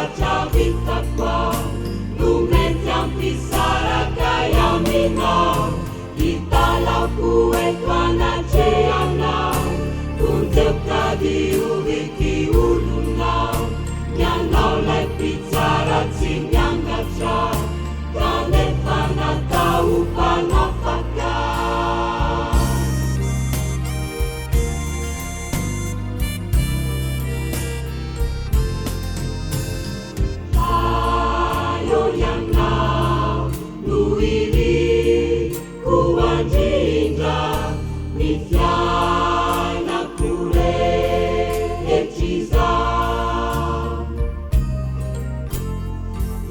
zavatra vitako aho no mety hampisaraka ahy aminao. Hitalako eto anatrehanao, vonjeo ka diovy ity olonao. Ny anao ilay mpitsara tsy miangatra, kanefa natao ho mpanafaka. Fa eo ianao no iriko andrindra ny fiainako rehetra izao.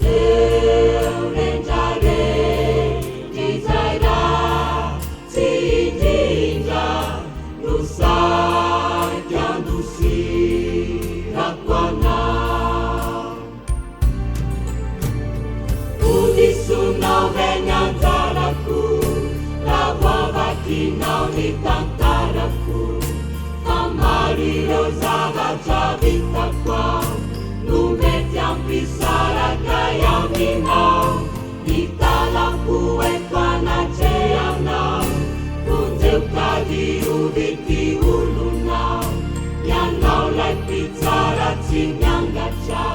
Eo rendrarendra izay ratsy indrindra no saika andosirako anao. Ho disonao ve ny anjarako raha voavakinao ny tantarako? Fa maro ireo zavatra vitako aho no mety hampisaraka ahy aminao. Hitalako eto anatrehanao, vonjeo ka diovy ity olonao. Ianao ilay mpitsara tsy miangatra,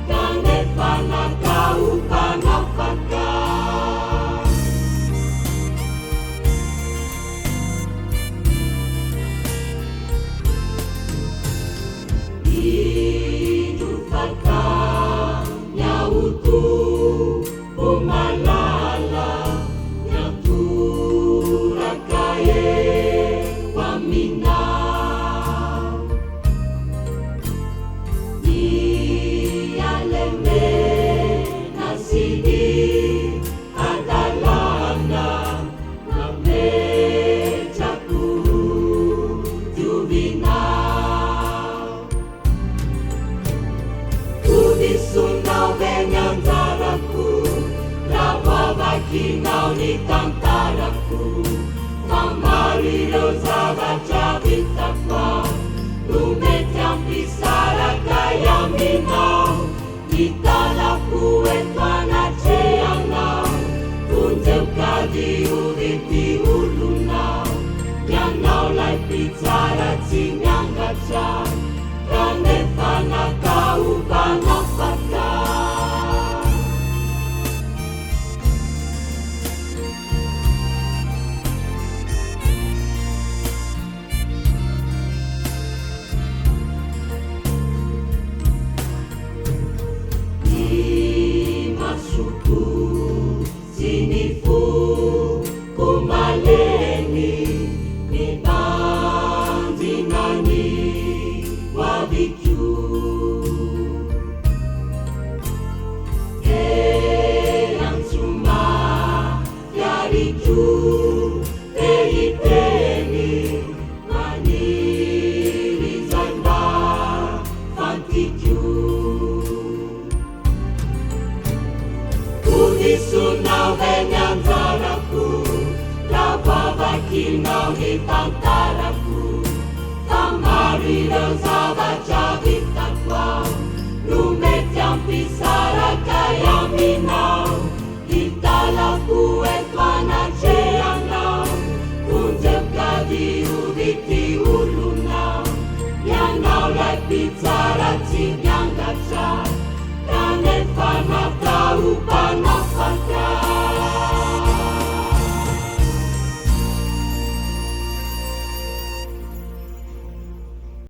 kanefa natao ho mpanafaka. Indro fa tany aho Tompo malala, miantoraka eo aminao. Ny halemena sy ny hadalana nametrako diovinao. Hodisoinao ve ny anjarako raha voavakinao ny tantarako? Fa maro ireo zavatra vitako aho no mety hampisaraka ahy aminao. Hitalako eto anatrehanao, vonjeo ka diovy ity olonao. Ianao lay mpitsara tsy miangatra, kanefa natao ho mpanafaka. Ny masoko sy ny foko malemy mibanjina ny hoaviko. Te antso mafy ary koa te hiteny, maniry izay mba fantiko. Hodisoinao ve ny anjarako raha voavakinao ny tantarako?